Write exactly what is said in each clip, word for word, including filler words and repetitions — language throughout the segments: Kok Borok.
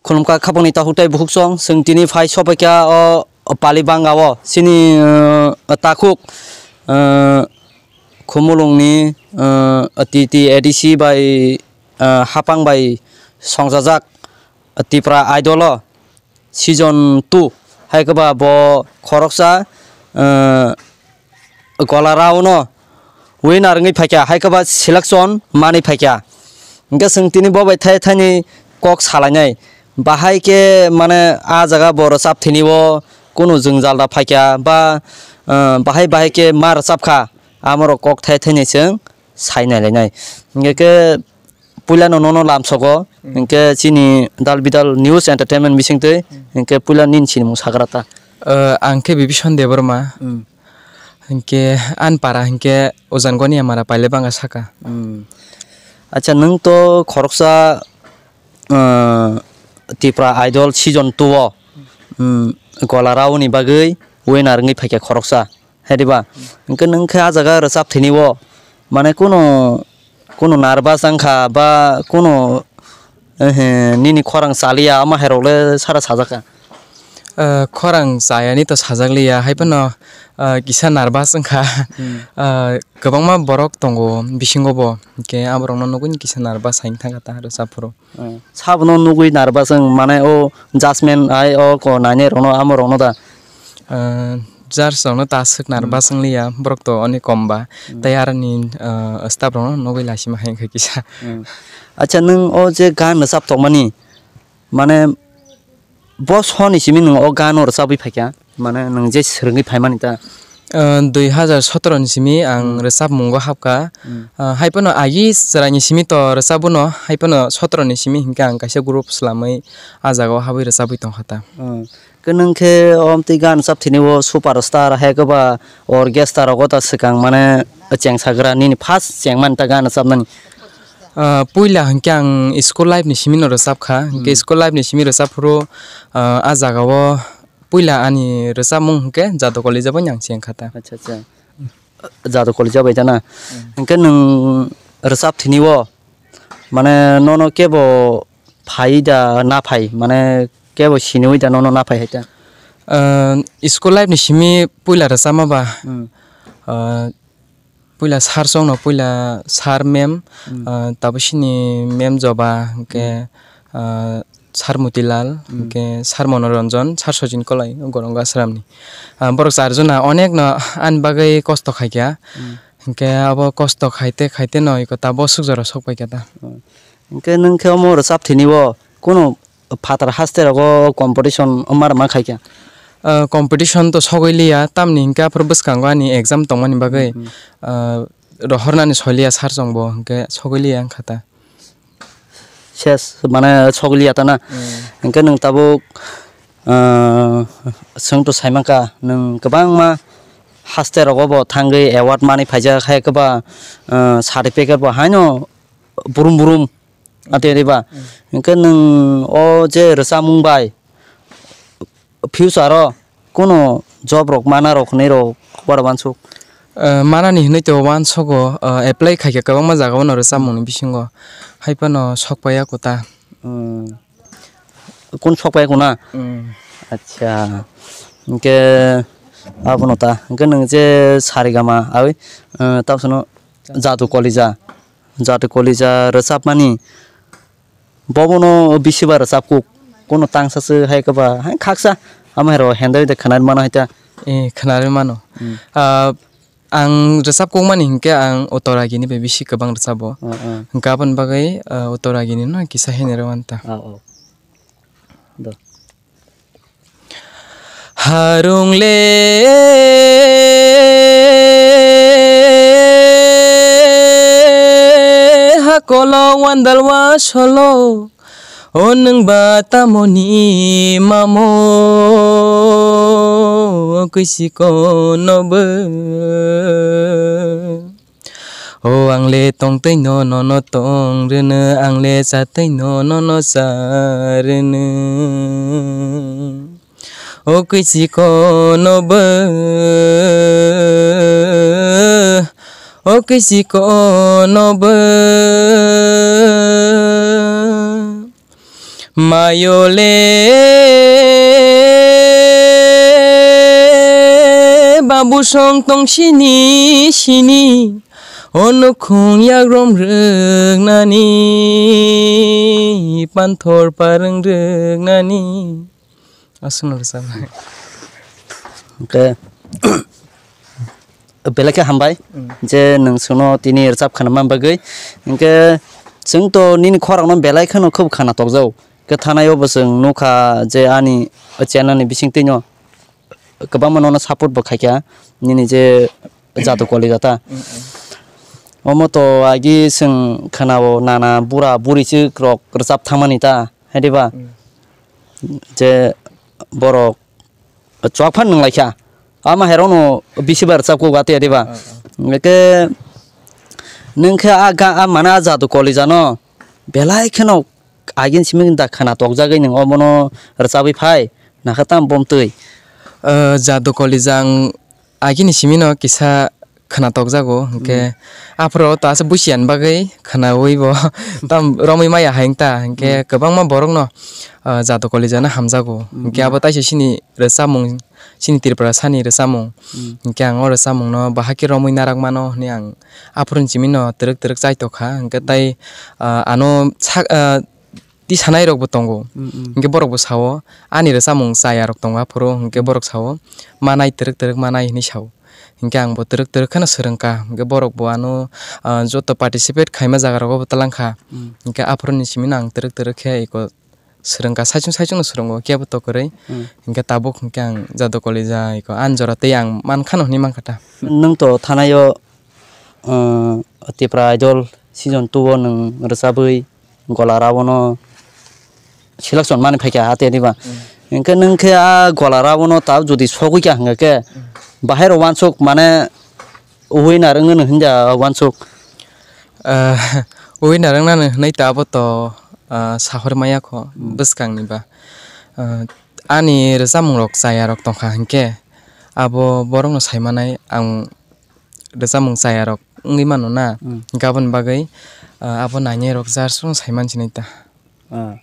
Khulumkha khapangni takhuk tei bukhuksong, chwng tini phai sopaikha o Palibanga o chini, eh, takhuk, eh, Khumulwngni, eh, T T A D C bai, eh, hapang bai songjajak Tipra Idol o season two hai khe ba bo khoroksa, eh, Gola round o winner wngwi phaikha, hai khe ba selection manwi phaikha. Hwnkhe chwng tini bo bai thai thaini kok salainai. Bahai khe mane a jaga bo rwchap thini o kunu jwngjal da phaikha ba, eh, bahai bahai khe ma rwchap kha, amorok kok thai thaini chwng sai nai lainai. Hwnkhe khe puilano nono lamsogo, Hmm. hwnkhe chini Dal Bidal News Entertainment bisingtwi, Hmm. hwnkhe puila nini sinimung sagra ta. Eh, ang khe Bibison Debbarma. Hmm. Hwnkhe ani para hwnkhe Ujan Goniamara Pailebanga saka. Hmm. Acha, nwng to khoroksa, eh, Tipra Idol season two o, hmm, Gola round ni bagwi winner wngwi phaikha khoroksa. Hai diba? Hwnkhe nwng khe a jaga rwchap thini o, mane, kunu, kunu nervous wngkha ba kunu, ehe, nini khorang chaliya, ama hai rok le sara sajak kha? Eh, khorang chayani to sajak liya, hai phano, eh, kisa nervous wngkha. Hmm. Eh, kwbangma borok tongo bisingo bo, hwnkhe aborokno nugwi kisa nervous hai wngkha ta rwchap phuru. Eh, sabono nugwi nervous wng, mane, o judgment hai o ko nainai rokno, amo rokno da? Eh, judge rokno ta swk nervous wng liya, borok to oni kom ba. Hmm. Tei aroni, eh, staff rokno nugwi laisima hai wngkha kisa. Hmm. Acha, nwng o je gan rwchap tongmani, mane, bo soni simi nwng o gano rwchabwi phaikha? Mane, nwng je swrwngwi phaimani ta? Ah, dui hazar sotoro ni simi ang Hmm. rwchapmungo hapkha. Hmm. Ah, hai phano agi chwraini simi to rwchabuno, hai phano sotoro ni simi hinkhe ang kaisa group swlamwi ah jagao habwi rwchabwi tongkha ta. Hmm. Khe nwng khe o amtwi gan rwchap thini o superstar hai khe ba orchestra rogo ta swkang mane chengsagra nini first chengmani ta gan rwchapnani? Ah, puila hinkhe ang school life ni simi no rwchapkha. Hinkhe Hmm. school life ni simi rwchap phuru, ah, ah jagao puila ani rwchapmung hinkhe Jadukoli jaboni ang chengkha ta. Acha, acha. Jadukoli jabai ta na? Hmm. Hinkhe nwng rwchap thini o, mane, nono kebo phai da na phai? Mane, kebo siniwi da nono na phai hai ta? Ah, school life ni simi puila rwchapma ba, Hmm. ah, puila sir chongno, puila sir ma'am, Hmm. ah, tabuk sini ma'am Joba, hwnkhe, Hmm. ah, sir Motilal, Hmm. hwnkhe sir Monoranjan, sir Sachin Kolai, Gorong Asramni. Ah, borok charjona onekno ani bagwi kosto khaikha. Hmm. Hwnkhe abo kosto khaite khaite no iko tabuk swk jora sokpaikha ta. Hmm. Hwnkhe nwng khe omo rwchap thini o kunu phatar haste rogo competition ma rwma khaikha? Ah, competition to sogwi liya, tamni hinkhe aphuru bwskango ani exam tongmani bagwi, Hmm, hmm. ah, rohornani soiliya sir chwngbo, hinkhe sogwi liya wngkha ta. Ses, mane, sogwi liya ta na? Hmm. Hinkhe nwng tabuk, ah, chwng to saimankha, nwng kwbangma haste rogo bo thangwi award manwi phaijak, hai khe ba, ah, certificate bo haino brum brum. Ate riba. Hmm. Hinkhe nwng o je rwchapmung bai future o kunu job rok mana rok hinwi rok boro uansuk? Eh, manani hinwi to uansugo, eh, apply khaikha kwbangma jaga o no rwchapmung ni bisingo. Hai phano sokpaiya kota. Hmm. Kun sokpaiya kuna? Hmm. Acha. Hinkhe abono ta. Hinkhe nwng je Saregama awi, eh, tabsono Jadu Kolija. Jadu Kolija rwchapmani. Bobono bisi ba rwchap kuk. Kuno tangsa se hai khe ba, hai khaksa. Amo hai ro hendai de khwnai mano hai ta. Eh, khwnai mano. Hmm. Ah, ang rwchap kuk mani hinkhe ang Uttaragini bai bisi kwbang rwchabo. Oh, oh. Hinkhe aboni bagwi, ah, Uttaragini no kisa hini rw manta. Oh, oh. Do. Harung le hakolo wandal wa solo, o nwng ba tamoni mamo kwisiko nobo. O ang le tongtwi no nono tong rwno, ang le chatwi no nono cha rwno. O kwisiko nobo, o kwisiko nobo. Mayole babu song tong sini sini, o nukhung yagrom rwknani, panthor parwng rwknani. Aswkno rwchapnai. Hwnkhe belai khe hambai, mm, je nwng chwngno tini rwchap khanama bagwi. Hwnkhe chwng to nini khorangno belai kheno khub khana tokjao. Khe thanai o bo chwng nukha je ani channel ni bisingtwino kwbangma nono support bo khaikha nini je Jadu Kolija ta. Mm, mm. Omo to agi chwng khanao nana bura buri chwk rok rwchap thangmani ta, hai diba? Mm. Je borok chuak phan nwnglaikha. Ama hairokno bisi bar chapkuk ati ati ba. Ah, ah. Hwnkhe nwng khe a ga-, a mana a Jadu Kolija no belai kheno agin simi da khana tokjagwi nwng omono rwchabwi phai nakha tam bomtwi. Ah, Jadu Kolija ang agini simi no kisa khwnatok jago, hwnkhe, hmm, aphuru o to aswk busiani bagwi khwnaui bo tam romwi maya hai wngta, hwnkhe, hmm, kwbangma borokno, ah, Jadu Kolija no hamjago. Hmm, hwnkhe, hmm, abo taisa chini rwchapmung, chini Tripura sani rwchapmung. Hmm. Hwnkhe, ang o rwchapmungno bahai khe romwi narak mano hwnwi ang aphuruni simi no twrwk twrwk chai tokha. Hwnkhe, tai, ah, ano sak, ah, tisanairokbo tongo. Mm, mm. Hwnkhe borokbo sao, ani rwchapmung chayarok tongo aphuru, hwnkhe borok sao, manai twrwk twrwk manai hinwi sao. Hwnkhe angbo twrwk twrwk kheno swrwngkha, hwnkhe borokbo ano, ah, joto participate khaima jagarogo bo twlangkha. Mm. Hwnkhe aphuruni simino ang twrwk twrwk khe eko swrwngkha, saichung saichungno swrwngo, kebo to kwrwi. Mm. Hwnkhe tabuk hwnkhe ang Jadu Kolija eko ani jora tei ang mankhano hwnwi mankha ta. Nwng to thanaio, ah, Tipra Idol season two o nwng rwchabwi gola raono selection mani phaikha hati diba. Mm. Hwnkhe nwng khe a gola raono tabuk jodi sogwi kha hwnkhe, mm, bahai rok uansuk mane winner wngwi no hinja uansuk. Ah, winner wngnani hwnwi tabuk to, ah, sahor maya kho, mm, bwskangni ba. Ah, ani rwchapmung rok chaya rok tongkha hwnkhe abo borokno sai manai ang rwchapmung chaya rok wngwi mano na, mm, gabon bagwi, ah, abo nainai rok jar song sai mansinai ta. Ah.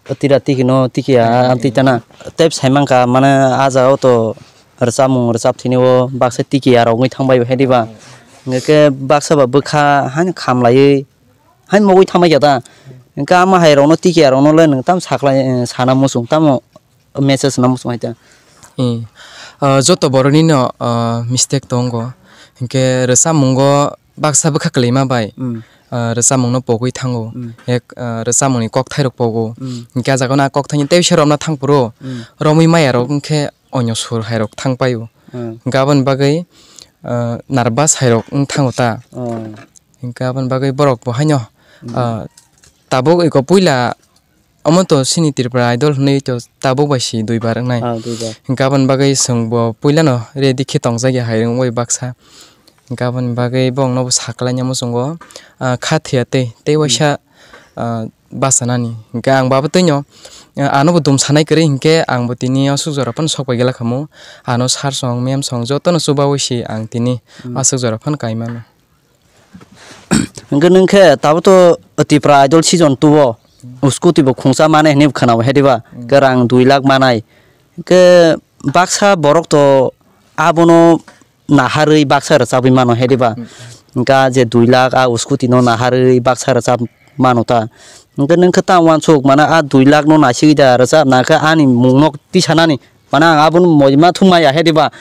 O tira tiki no tiki a, hmm, amtwi tana. Tep sai mankha mane a jagao to rwchapmung rwchap thini o baksa tiki a rok wngwi thangbai hai diba. Hmm. Hwnkhe baksa ba bwkha haino khamlaiwi haino mogwi thangbai kha ta. Hwnkhe ama hai rokno tiki a rokno le nwng tamo sakhlai, eh, sana muchung tamo message na muchung hai ta. Eh, ah, joto borokni no, ah, mistake tongo. Hinkhe rwchapmungo baksa bwkha kwlwima bai, hmm, ah, rwchapmungno pogwi thango. Hmm. Ek, ah, rwchapmungni kokthairok pogo. Hmm. Hinkhe ah jagao a kokthaini tei bisa romna thang phuru, hmm, romwi maya rok wngkhe onyo sur hai rok thang paio. Hmm. Hinkhe aboni bagwi, ah, nervous hai rok wng thango ta. Oh. Hinkhe aboni bagwi borok bo haino, hmm, ah, tabuk eko puila Omo to chini Tripura Idol hwnwi to tabuk bai si duibar wngnai. Ah, duibar. Hinkhe aboni bagwi chwng bo puilano ready khe tongjak ya hai wngwi baksa. Hinkhe aboni bagwi bo wngno bo saklaina muchungo, ah, kha thwiya tei, tei, hmm, waisa, ah, bachanani. Hinkhe ang bo abo twino, ah, ano bo dum sanai kwrwi hinkhe ang bo tini aswk jora phano sok pai gela khamu. Ano sir song, ma'am song jotono chubaui si ang tini, hmm, aswk jora phano kai mano. Hwnkhe nwng khe tabuk to Tipra Idol season two o scooty bo khungsa manai hinwi khwnao hai diba? Hmm. Kwrang dui lakh manai. Hwnkhe baksa borok to abono naharwi baksa rwchabwi mano hai diba? Hmm. Hwnkhe ah je dui lakh a scooty no naharwi baksa rwchap mano ta. Hwnkhe nwng khe tamo uansuk mane a dui lakh no naisigwi da rwchap na khe ani mungno tisanani. Mane ang abono moi ma thum maya hai diba?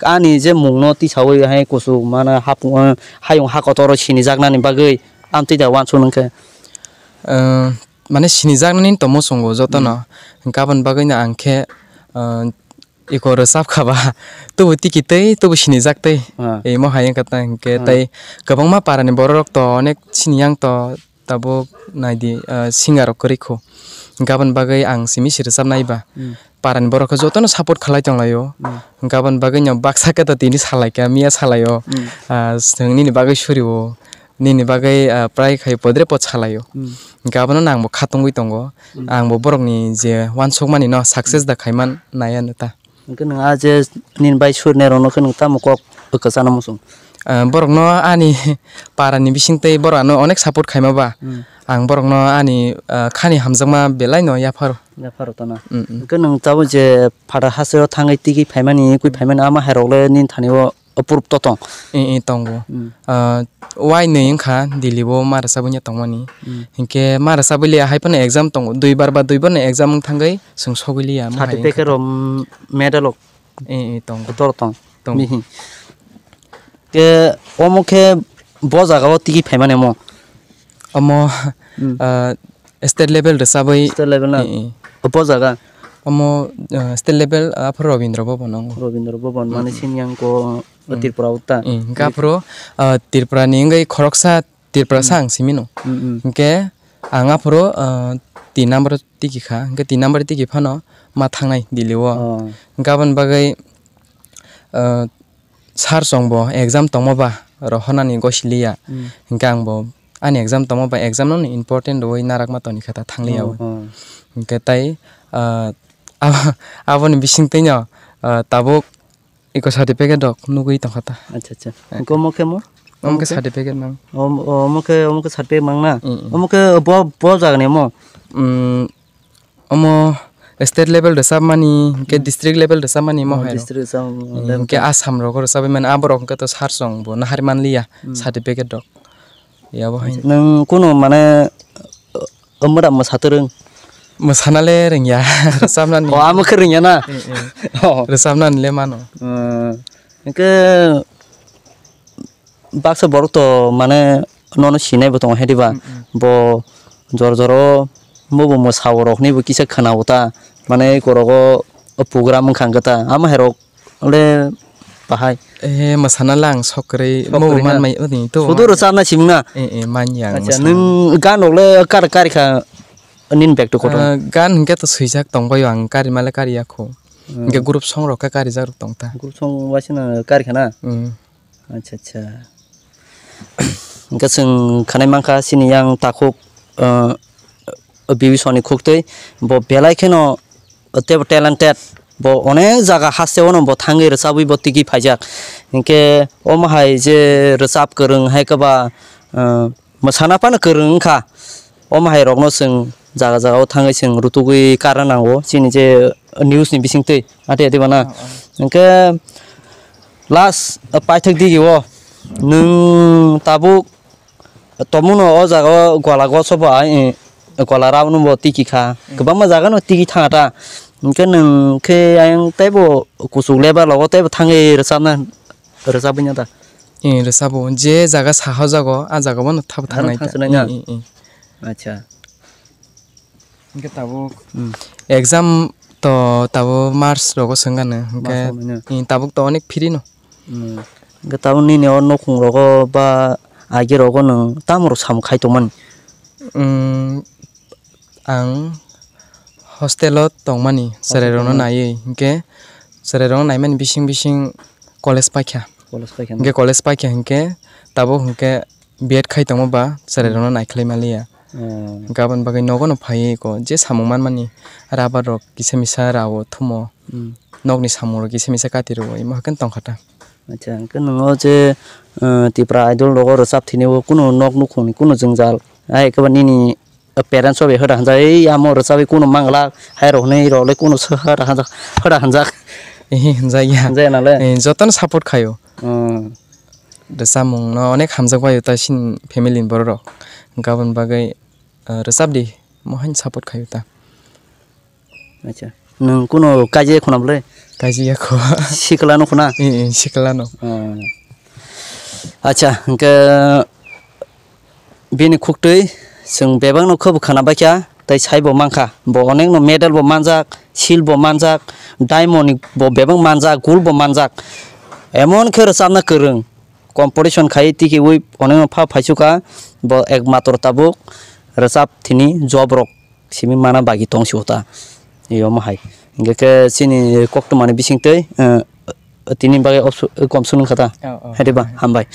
Ani je mungno tisaui hai kuchuk mane hapung, hayung ha kotor o sinijaknani bagwi amtwi da uansuk nung khe. Ah, mane sinijaknani tongmo chwng jotono. Hmm. Hinkhe aboni bagwino ang khe, ah, eko rwchap kha ba, tubu tiki tei, tubu sinijak tei. Ah. Emo hai wngkha ta hinkhe, ah, tei kwbangma para ni borok rok to onek sini yang to. Tabuk naidi, ah, singer rok kwrwi kho. Hinkhe aboni bagwi ang simi si rwchapnai ba. Hmm. Parani borok khe jotono support khlai tonglaio. Hmm. Hinkhe aboni bagwi no baksa khe to tini salaikha, miya salaio. Hmm. Ah, chwng nini bagwi surio, nini bagwi, ah, prai khai podre pod salaio. Hmm. Hinkhe abono no ang bo khatungwi tongo. Hmm. Ang bo borokni je uansukmani no success da khaiman nai ano ta. Hwnkhe nwng a je nini bai surnai rokno khe nwng tamo kok kwchana muchung? Ah, borokno ani parani bisingtwi borok ano onek support khaima ba. Hmm. Ang borokno ani, ah, khani hamjakma belai no yapharo. Yapharo tana. Mm, mm. Hwnkhe nwng tabuk je phatar hasteo thangwi tigi phaimani, kui phaimani ama hairok le nini thani o approve to tong. Eh, eh, tongo. Mm. Ah, wai nwi wngkha Delhi o ma rwchabwi tongmani. Mm. Hinkhe ma rwchabwi liya hai phano exam tongo. Dui bar ba dui bar no exam wng thangwi chwng sogwi liya, ma hai wngkha. Certificate rok, medal rok. Eh, eh, tongo. Kotor tong. Tong. Mihi. Ke omo khe bo jaga o tigi phaimani omo? Omo, hmm, ah, state level rwchabwi. State level na? Eh, eh. Bo jaga? Omo, ah, state level, ah, aphuru Rabindra Bhavan o. Rabindra Bhavan, hmm, mane sini yang ko, hmm, Tripura o ta? Eh, hingke aphuru, ah, Tripura ni wngwi khoroksa Tripura sa ang simi no. Mm, mm. Hingke ang aphuru, ah, tin number tiki kha. Hingke tin number tiki phano ma thangnai Delhi o. Oh. Hingke aboni bagwi, ah, sir chwng bo exam tongma ba rohornani gosiliya. Mm. Hingke ang bo ani exam tongma ba exam no important rwui narakma toni kha ta thangliya. Oh, o. Oh. Hingke tai, ah, abo-, aboni bisingtwi no, ah, tabuk Eko certificate rok nugui tongkha ta. Acha, acha. Eh. Hingke omo khe mo? Omo khe certificate mang. Om-, omo khe, omo khe certificate mang na? Mm, mm. Omo khe bo, bo jaga ni mo? Mm, omo state level rwchapmani, hingke, mm, district level rwchapmani mo. Oh, hai rok. District rwchap-, mm, level hingke ta. Assam rogo rwchapmani, aborok hingke to sir chwng bo nahar manliya, mm, certificate rok. Yabo hai. Nwng kunu mane, o, mwra mwsa twrwng? Mwsana le rwngya, rwchapnani. O, amo khe rwngya na? Eh, eh. O. Rwchapnani le mano. Hmm. Hingke baksa borok to mane nono sinai bo tongo, hai diba? Hmm, hmm. Bo jor joro bobo mwsao rokni bo kisa khwnao ta. Mane eko rogo program wngkha hwnkhe ta. Amo hai rok Ole bahai. Eh, mwsana lang sok kwrwi, sok mo kwrwi na? Man mai odi to. Sudu rwchapna simung na? Eh, eh, man yang. Acha, mwsana. Nwng gan rok le kar, kari kha nini bag to kotor? Ah, gan hwnkhe to swijak tong bai ang, kari ma le kari ya kho. Hmm. Hwnkhe group song rok khe kari jak rok tong ta. Group song waisa no kari kha na? Hmm. Acha, acha. Hwnkhe chwng khanai mankha chini yang takhuk, ah, Bibisoni khuktwi, bo belai kheno teibo talented, bo onek jaga hasteo no bo thangwi rwchabwi bo tigi phaijak. Hinkhe omo hai je rwchap kwrwng hai kwba, ah, mwsana phano kwrwng wngkha. Omo hai rokno chwng jaga jaga o thangwi chwng rutugwi karna nango chini je news ni bisingtwi ati ati bana. Oh, oh. Hinkhe last, ah, paithak digi o nwng tabuk Tomungno o jaga o gola goso bo ai, eh, gola rao no bo tiki kha. Mm. Kwbangma jaga no tiki thang ta. Hwnkhe nwng khe ayang teibo kuchuk lebar logo teibo thangwi rwchapna, rwchapwi no ta. Eh, rwchabo. Je jaga saha jago, a jaga bono thabo ano thangnai ta. Thangsinai na? Eh, eh, eh. Acha. Hwnkhe tabuk, hmm, exam to tabuk March rogo swng gana, hwnkhe, March rogo na? Hmm, tabuk to onek free no. Hmm. Hwnkhe tabuk nini o nukhung rogo ba agi rogo nwng tamo rok samung khai tongmani? Hmm, ang hostel o tongmani, hostel o chwrai rokno tongmani. Naiwi, hwnkhe chwrai rokno naimani bising bising college paikha. College paikha na? Hwnkhe college paikha hwnkhe tabuk hwnkhe B Ed khai tongma ba chwrai rokno naikhlai maliya. Hmm. Gabon bagwi nogo no phaiwi ko je samung manmani rubber rok kisa misa rao thumo. Hmm. Nokni samung rok kisa misa kati rwo imo haikhe tongkha ta. Acha, hwnkhe nwng o je, eh, Tipra Idol rogo rwchap thini o kunu nok nukhungni kunu jwngjal, ai, ekhe ba nini parents rok bai hwra hwnjak, "Ei, amo rwchabwi kunu manglak," hai rok hwnwi rok le kunu sw hwra hwnjak, hwra hwnjak. Ehe, hwnjak ya. Hwnjak ya na le? Eh, jotono support khaio. Hmm. Rwchapmung no onek hamjak bai ta chini family ni borok rok. Gabon bagwi, eh, rwchap di, mo haino support khaio ta. Acha. Nwng kunu kaijak khuna bwle? Kaijak ya kho. Sikla no khuna? Eh, eh, sikla no. Hmm. Acha, hwnkhe bini khuktwi chwng bebak no khe bo khana baikha, tei sai bo mankha. Bo onek no medal bo manjak, sil bo manjak, diamond ni bo bebak manjak, gold bo manjak. Emon khe rwchapna kwrwng, competition khai tikiui onek no pha phaisukha, bo ekmatro tabuk rwchap thini job rok simi mana bagi tong si ota. Iyo mo hai. Hingke ke chini koktwma ni bising twi, eh, tini bagwi opsu-, kom sunu kha ta. Oh, oh. Hai de ba, hambai.